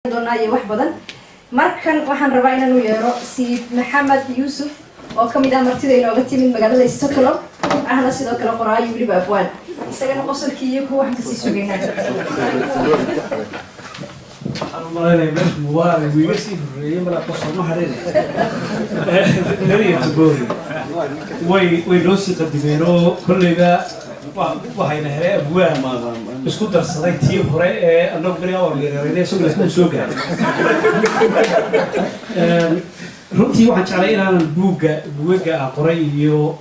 Doonaa iyo wax badan. Markan waxaan rabaa inaan u yeero Sayid Maxamed Yuusuf oo ka mid ah martida inooga timid magaalada Stockholm, ahna sidoo kale qoraayo, weliba abwaan. Isagana qosolkii iyo kuwa waxaan kasii sugaynaa. Waxaan u malaynaya meesha Mubaarak wiiga sii horreeyey, malaa qosol ma hadhin. Reer Göteborg way noo sii qadimeen oo kolleyba waxayna helay abwaan isku darsaday tii hore ee annagu berigaa waan yareerayna, isagu laakiin uu soo gaaray. Runtii waxaan jeclay inaanan buugga buugaga aan qoray iyo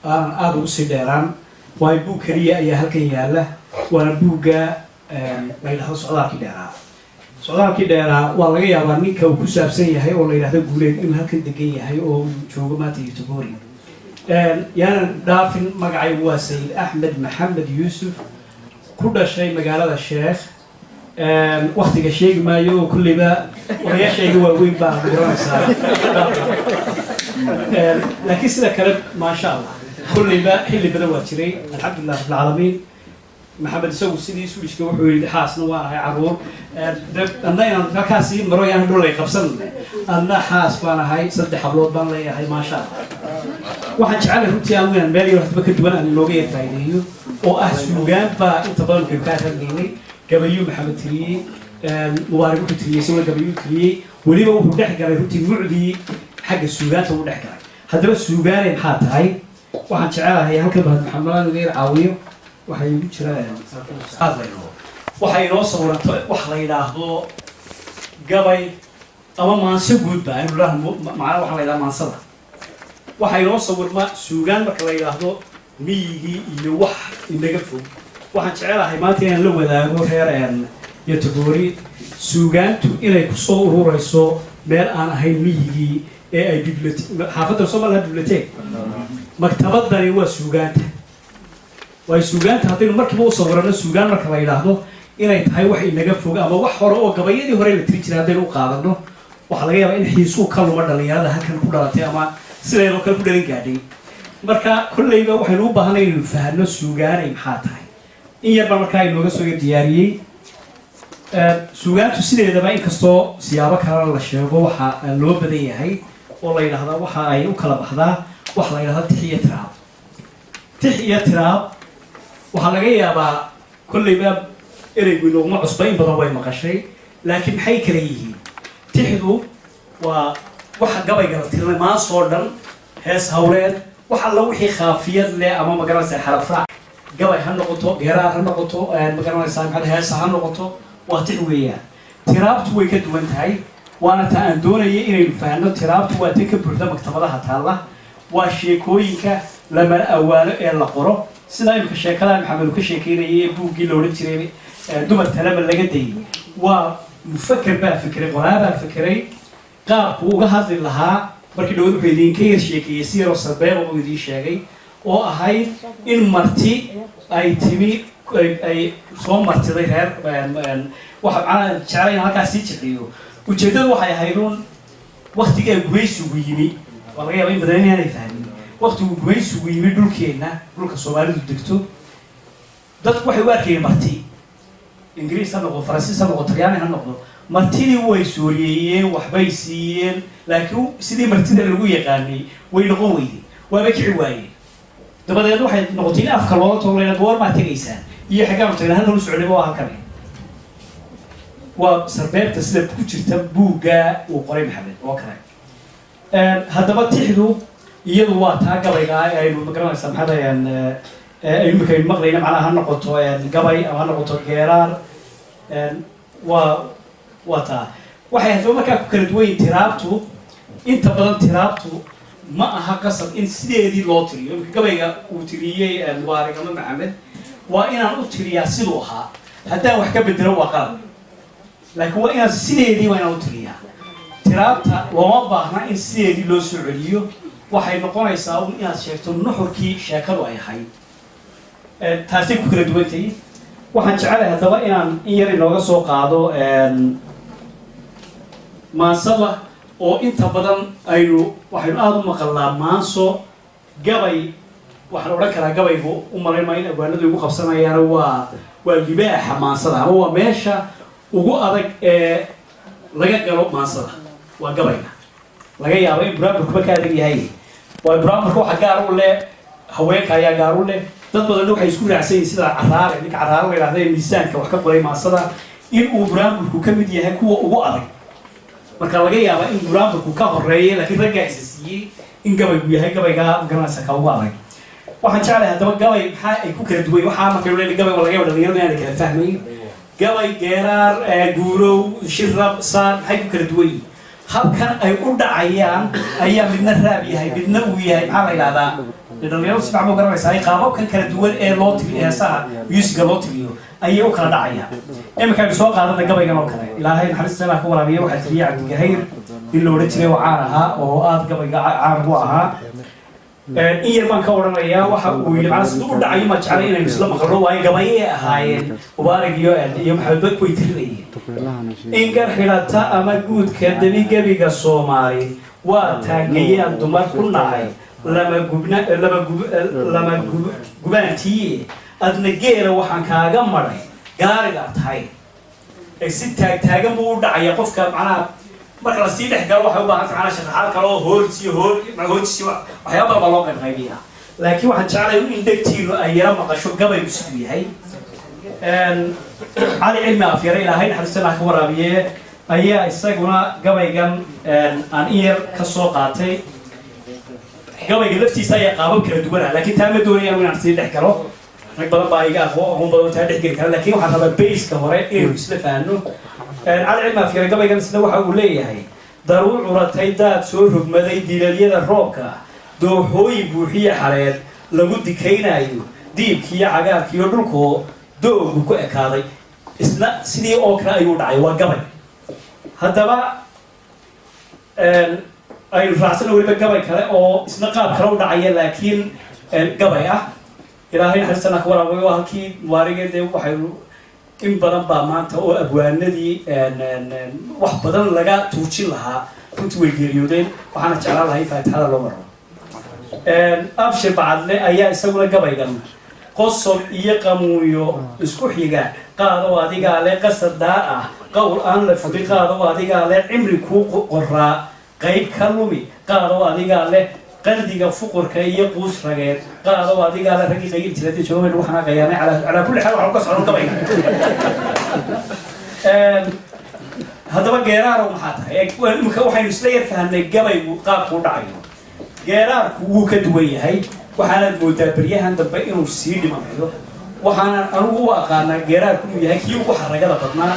aanan aada ugu sii dheeraan, waayo buug keliya ayaa halkan yaalla, waana buugga la yidhahdo Socdaalkii Dheeraa. Socdaalkii Dheeraa waa laga yaabaa ninka uu ku saabsan yahay oo la yidhahdo Guuleed inuu halkan degan yahay oo uu joogo maanta Göteborg. Yaanan dhaafin, magacaygu waa Sayid Axmed Maxamed Yuusuf, ku dhashay magaalada Sheekh. Waktiga sheegi maayo oo kolleyba odayaashayga waaweyn baa garanaysaa, laakiin sida kale, maasha Allah, kolleyba xilli badan waa jiray, alxamdulilah rabbilcaalamiin. Maxamed isagu sidii Swedishka wuxuu yidhi, xaasna waan ahay, caruur adna inaan halkaas sii maro yaan dhulay qabsan. Adna xaas baan ahay, saddex hablood baan leeyahay, maasha Allah. Waxaan jecelahay runtii anigu inaan meel yar hadba ka duwan aan inooga yar faa'iideeyo oo ah suugaan baa inta badan waxaynu kaa hadlaynay. Gabayuu Maxamed tiriyey, Mubaarak wuxuu tiriyey, isaguna gabayuu tiriyey, weliba wuxuu dhex galay runtii mucdii xagga suugaanta uu dhex galay. Haddaba suugaane maxaa tahay? Waxaan jecelahay halkan bahad Maxamed uga yar caawiyo. Waxaa igu jira hadlayno, waxay inoo sawiranto wax la yidhaahdo gabay ama maanso guudba aynu idhaahno, macnaha waxaa la yidhaha maansada. Waxaa inoo sawirma suugaan marka la yidhaahdo miyigii iyo wax inaga fog. Waxaan jecelahay maanta inaan la wadaago reer Göteborg suugaantu inay kusoo ururayso meel aan ahayn miyigii ee ay xaafadda soo malaha bibliotek, maktabadani waa suugaanta. Waayo suugaanta haddaynu markiiba u sawirano suugaan marka la yidhaahdo inay tahay wax inaga fog ama wax hore oo gabayadii hore la tiri jiray haddaynu u qaadano, waxaa laga yaabaa in xiisuu ka luma dhalinyarada halkan ku dhalatay ama sideedoo kale ku dhalin gaadhay. Marka kolleyba waxaynu u baahanay inaynu fahanno suugaanay maxaa tahay. In yar baa markaa inooga soo yar diyaariyey. Suugaantu sideedaba, inkastoo siyaabo kalena la sheego, waxa loo badan yahay oo la yidhaahdaa waxa ay u kala baxdaa waxa la yidhahda tix iyo tiraab. Tix iyo tiraab waxaa laga yaabaa kolleyba ereygu inooguma cusba, in badan way maqashay, laakiin maxay kala yihiin? Tixdu waa waxa gabayga la tirinay maasoo dhan, hees hawleed, wax alla wixii khaafiyad leh ama magaranaysaa xarafraac, gabay ha noqoto, geeraar ha noqoto, magaranaysaa maxaa, heesa ha noqoto, waa tix weeyaan. Tiraabtu way ka duwan tahay, waana ta aan doonaya inaynu fahanno. Tiraabtu waa tan ka buuxda maktabadaha taalla, waa sheekooyinka lamala awaalo ee la qoro, sida imika sheekada Maxamed uu ka sheekeynayay ee buuggii la odhan jiray Dumar Talaba Laga Dayay. Waa mufaker baa fikiray, qoraa baa fikiray qaabku uga hadli lahaa. Markii dhawad wuxuu idinka yar sheekeeyey si yaroo sarbeeba uu idiin sheegay oo ahayd in marti ay timi, ay soo martiday reer. Waxa macnaha jeclay in halkaas sii jiciyo. Ujeeddadu waxay ahayd uun waktiga gumaysigu yimi, waa laga yaaba in badan inaanay fahmin, waktigu gumaysigu yimi dhulkeenna, dhulka Soomaalidu degto, dadku waxay u arkayeen marti. Ingiriis ha noqdo, Faransiis ha noqdo, Talyaani ha noqdo, martidii way sooriyeeyeen, waxbay siiyeen, laakiin sidii martida lagu yaqaanay way noqon weydeen, waaba kici waayeen. Dabadeed waxay noqotay in afka loola tago, goor maa tegaysaan iyo xaggaanu tagnaa, halkan u socday waa halkan. Waa sarbeebta sida ku jirta buugga uu qoray Maxamed oo kale. Haddaba tixdu iyadu waa taa gabayga ah ee aynu magaranaysaa maxaa imika aynu maqlayna, macnaha ha noqoto gabay ama ha noqoto geeraar, waa taa. Waxay haddaba markaa ku kala duwan yihin tiraabtu. Inta badan tiraabtu ma aha qasab in sideedii loo tiriyo. Imika gabayga uu tiriyey Mubaarak ama Maxamed waa inaan u tiriyaa siduu ahaa. Haddaan wax ka bedelo waa qalad, laakiin waa inaan sideedii, waa inaan u tiriyaa. Tiraabta looma baahna in sideedii loo soo celiyo, waxay noqonaysaa un inaad sheegto nuxurkii sheekadu ay ahayd. Taasay ku kala duwantahay. Waxaan jecelahay haddaba inaan in yar inooga soo qaado maansada oo inta badan aynu waxaynu aada u maqalnaa maanso, gabay. Waxaan odhan karaa gabaygu, u malayn maayo in abwaanadu igu qabsanayaan, waa libaaxa maansada ama waa meesha ugu adag ee Laga galo maansada waa gabayga. Laga yaabo in buraanburkuba ka adag yahay, waayo buraanburka waxa gaar u leh haweenka ayaa gaar u leh. Dad badanna waxay isku raacsan yihiin, sida Caraare, ninka Caraare la yidhahda ee miisaanka wax ka qoray maansada, in uu buraanburku ka mid yahay kuwa ugu adag. Marka laga yaaba in buraanburku ka horeeyay, laakiin raggaa isa siiyey in gabaygu yahay gabaygaa magaranaysa ka ugu adag. Waxaan jeclahay haddaba gabay maxaa ay ku kala duwan. Waxaa markaynu leeyahay gabay, waa laga yaaba dhalinyaradu inaanay kala fahmayn gabay, geeraar, guurow, shirab, saar, maxay ku kala duwan yihiin? Habkan ay u dhacayaan ayaa midna raab yahay, midna uu yahay, maxaa la yidhahdaa, dee dhalinyaradu si fiican ba garanaysaa. Qaababkan kala duwan ee loo tiriyo heesaha, musiga loo tiriyo, ayay u kala dhacayaan. Iminka aynu soo qaadana gabaygan oo kale, Ilaahay naxariista ilaah ka waraabiya, waxaa tiriyay Cabdigahayr, in la odhan jiray oo caan ahaa oo aada gabayga caan ugu ahaa. In yar baan ka odhanayaa. Waxa uu yidhi, macnaa siduu u dhacayo ma jeclay inaynu isla maqalno, waayo gabayay ahaayeen Mubaarak iyo Maxamed Bek way tirinayeen. In gar xidhata ama guudka debigebiga Soomaali waa taangayaan dumar ku nacay, lama gubna lama gub lama gub gubaantiiye, adna geela waxaan kaaga maray gaarigaa tahay. Ee si taagtaagan buu u dhacaya qofka. Macnaha marka lasii dhex galo waxay u baahan tahay macnaha sharaxaad kale oo hoorsiyo hoor hoorsiyo, waxyaaba badan baa loo qayb qaybiyaa, laakiin waxaan jeclahay in dhegtiinu ay yara maqasho gabaygu siduu yahay. Cali Cilmi Afyare, Ilaahay naxariista Allah ka waraabiye, ayaa isaguna gabaygan aan in yar ka soo qaatay. Gabayga laftiisa ayaa qaabab kala duwan ah, laakiin taa ma doonaya inaan sii dhex galo. Rag badan baa iga aqoon badan taa dhex geli kara, laakiin waxaan rabaa bayska hore inaynu isla fahanno. Cali Cilmi Afyare gabaygan isna waxa uu leeyahay: daruur curatay, daad soo rogmaday, dilalyada roobka, dooxooyin buuxiye xaleed lagu dikaynaayo, diibkiiyo cagaarkiiyo dhulkoo doogu ku ekaaday. Isna sidii oo kale ayuu dhacay, waa gabay. Haddaba aynu raacsano weliba gabay kale oo isna qaab kale u dhacaya, laakiin gabay ah. Ilaahay naxariistana ka waraabay. Waa halkii mubaarige. Dee waxaynu in badan baa maanta oo abwaanadii wax badan laga tuujin lahaa runtii way geeriyoodeen. Waxaana jeclaan lahay faatixada loo maro. Abshir Bacadle ayaa isaguna gabaygan: qosol iyo qamuunyo isku xiga qaado adigaa le, qasad daar ah qowl aan la fulin qaado adigaa leh, cimri kuu qoraa qayb ka lumi qaado adigaa leh, qaldiga fuqurka iyo quus rageed qaado adigaa leh. Raggii qayil jira dee jooga lagu xanaaqayaanay. Calaa kulli xaal, waxaan ka socon gabayga. Haddaba geeraarow maxaa tahay? Imika waxaynu isla yar fahamnay gabaygu qaabku u dhacayo. Geeraarku wuu ka duwan yahay. Waxaanaad moodaa beryahan dambe inuu sii dhimanayo. Waxaana anigu u aqaanaa geeraarku inuu yahay kii ugu xaragada badnaa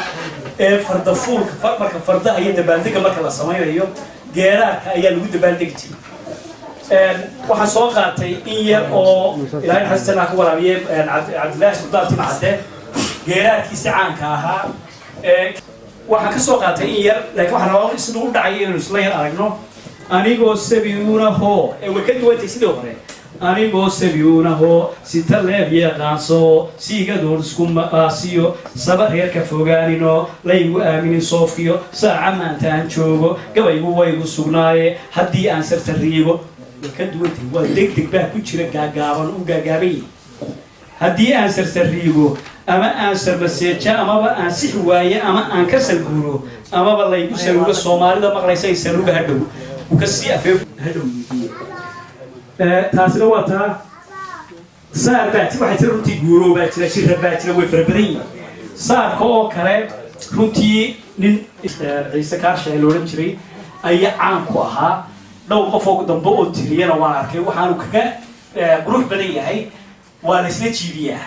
ee fardafuulka. Marka fardaha iyo dabaaldega marka la samaynayo, geeraarka ayaa lagu dabaaldegi jiray. Waxaan soo qaatay in yar oo Ilaahay xasana ka waraabiye, Cabdillaahi Suldaan Timacadde geeraarkiisi caanka ahaa. Waxaan ka soo qaatay in yar, laakiin waxaan rabaa siduu u dhacay inaynu isla yar aragno. Anigoo sabiuna hoo ee way ka duwantay sidii hore. Anigoo sabiuna hoo sita leeb yaqaanso, siigadoon isku maqaasiyo, saba reerka fogaanino, laygu aaminin soofkiyo saaca maanta aan joogo, gabaygu waygu sugnaaye haddii aan sartariigo. Way ka duwantay, waa deg deg baa ku jira, gaagaaban u gaagaaban yihi. Haddii aan sarsariigo ama aan sarmaseejo amaba aan sixi waaye ama aan ka salguuro amaba laygu saluugo, Soomaalida maqlaysa ay saluuga hadhow uu ka sii afeef hadhow. Taasina waa taa. Saar baa waxaa jira runtii, guuroo baa jira, shira baa jira, way fara badan yihiin. Saarka oo kale runtii nin Ciise Kaarshe la odhan jiray ayaa caan ku ahaa. Dhowr qof oo dambe oo tiriyana waan arkay. Waxaanu kaga qurux badan yahay waa la isla jiibiyaa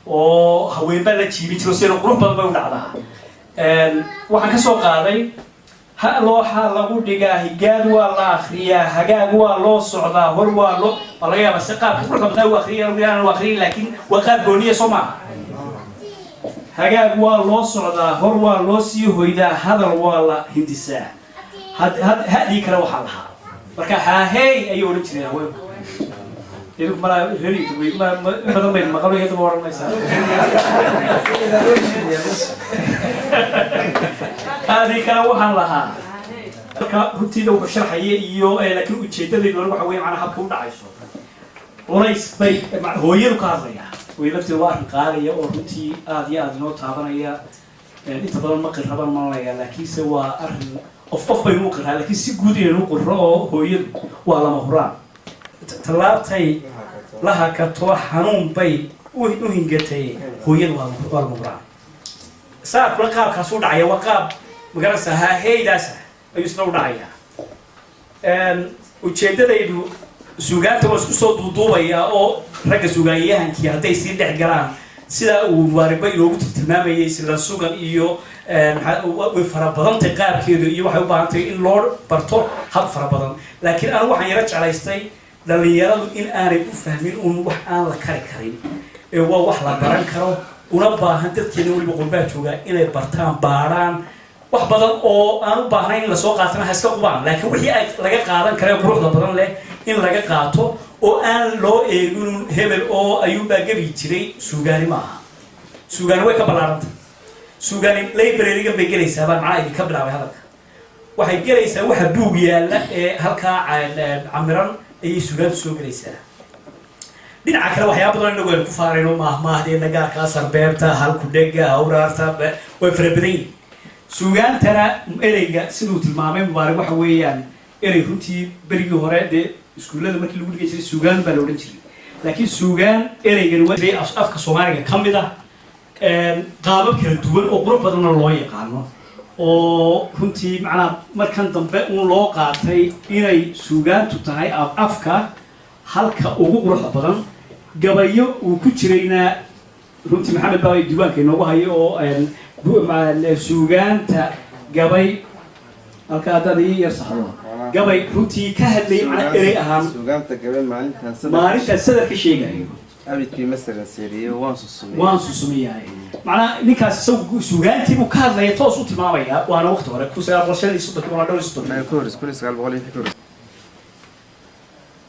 oo haween baa la jiibin jiro, sida qurux badan bay u dhacdaa. Waxaan ka soo qaaday: ha looxa lagu dhigaa, higaad waa la akriyaa, hagaag waa loo socdaa, hor waa loo waa laga yaabaa si qaabka quruxda badnaa u akriya aan u akriyin, laakiin waa qaab gooniya, soo maaha? Hagaag waa loo socdaa, hor waa loo sii hoydaa, hadal waa la hindisaa. Hadii kale waxaa lahaa marka haahey ayay odhan jireen haweenku. Idinku malaa reer in badan baynu maqalo, iyadaba odhanaysaa. Haadii kale waxaan lahaa marka runtiida wuxuu sharxaya iyo laakiin ujeedadaydu waxa weeye macnaa habka u dhacayso culays bay hooyadu ka hadlayaa. Hooyo lafteeda waa arrin qaadaya oo runtii aada iyo aada inoo taabanaya. Inta badan ma qirraban malaya, laakiinse waa arrin qof qof baynu u qiraa, laakiin si guud inaynu u qirro oo hooyadu waa lama huraan. Tallaabtay la hakato xanuun bay u hingatay, hooyadu waa lama huraan. Saarkuna qaabkaas u dhacaya, waa qaab magaranaysa haaheydaas ayuu isna u dhacayaa. Ujeeddadaydu suugaanta waa isku soo duuduubayaa oo ragga suugaanyahankii hadday sii dhex galaan, sida uu mubaarigba inoogu tilmaamayay, sila sugan iyo way fara badantay qaabkeedu iyo waxay u baahan tahay in loo barto hab fara badan. Laakiin anigu waxaan yaro jeclaystay dhalinyaradu in aanay u fahmin un wax aan la kari karin ee waa wax la baran karo, una baahan dadkeena weliba qurbaa joogaa inay bartaan, baaraan wax badan oo aan u baahnayn in lasoo qaatana ha iska qubaan, laakiin wixii ay laga qaadan kara quruxda badan leh in laga qaato oo aan loo eegin hebel oo ayuunbaa gebi jiray. Suugaani ma aha, suugaani way ka ballaarantay. Suugaani library-gan bay gelaysaa baan macnaha idinka bilaabay hadalka. Waxay gelaysaa waxa buug yaalla ee halkaa camiran ayay suugaantu soo gelaysaa. Dhinaca kale, waxyaaba badan inagu aynu ku faarayno, maahmaahdeena gaarkaa, sarbeebta, halkudhega, hawraarta, way fara badan yihin. Suugaantana ereyga siduu tilmaamay Mubaarak waxa weeyaan erey runtii berigii hore dee iskuullada markii lagu dhigay jiray suugaan baa la odhan jiray, laakiin suugaan ereygan waa jiray afka Soomaaliga ka mid ah, qaabab kala duwan oo qurux badanna loo yaqaano, oo runtii macnaha markan dambe un loo qaatay inay suugaantu tahay afka halka ugu quruxda badan. Gabayo uu ku jirayna runtii Maxamed baa diiwaanka inoogu hayo oo suugaanta gabay halka haddaad ii yar saxdo, gabay runtii ka hadlayay macnaa erey ahaan. Suugaanta gabay maalintan. Maalintan sadarka sheegayo. Abidkii masalan seeriye waan susumiyey. Waan susumiyahay. Macnaha ninkaas isagu suugaantii buu ka hadlaya, toos u tilmaamaya, waana waqti hore, 1935-kii, waa 34-kii. Maxay ka horreysay? 1900 iyo ka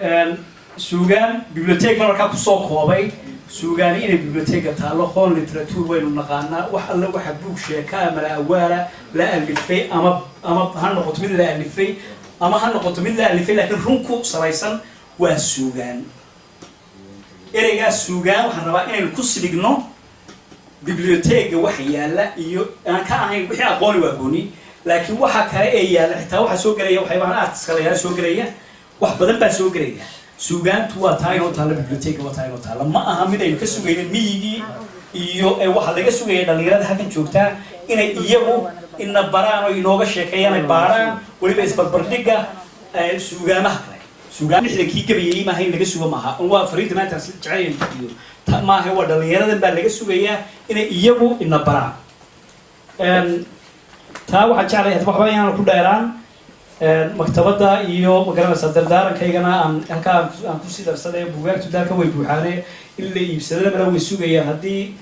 horreysay. Suugaan bibliotek baan markaa kusoo koobay. Suugaani inay biblioteeka taallo, skönlitteratur waynu naqaanaa. Wax alle waxa buug sheeka ama la awaala la alifay, ama ha noqoto mid la alifay ama ha noqoto mid la alifay laakiin run ku salaysan, waa suugaan. Ereygaas suugaan waxaan rabaa inaynu ku sidhigno biblioteega waxa yaalla iyo aan ka ahayn wixii aqooni waa gooni, laakiin waxa kale ee yaalla xitaa waxaa soo gelaya waxyaabahan artiska la yidhaha soo gelaya, wax badan baa soo gelaya. Suugaantu waa taa inoo taalla biblioteega, waa taa inoo taalla. Ma aha mid aynu ka sugayno miyigii iyo ee waxaa laga sugaya dhalinyarada halkan joogtaa inay iyagu ina baraan oo inooga sheekeeyaan, ay baaraan weliba isbarbardhigga suugaamaha kale. Suugaan 60-kii gabayayey maaha in laga sugo, maaha. Waa fariinta maanta jecel iyo ta maaha, waa dhalinyaradan baa laga sugayaa inay iyagu ina baraan. Taa waxaan jeclay waxba inaan ku dheeraan maktabadda iyo magaranaysaa dardaarankayagana aan halkaa aan kusii darsaday. Buugaagtu daalka way buuxaane, in la iibsadana mala way sugayaan haddii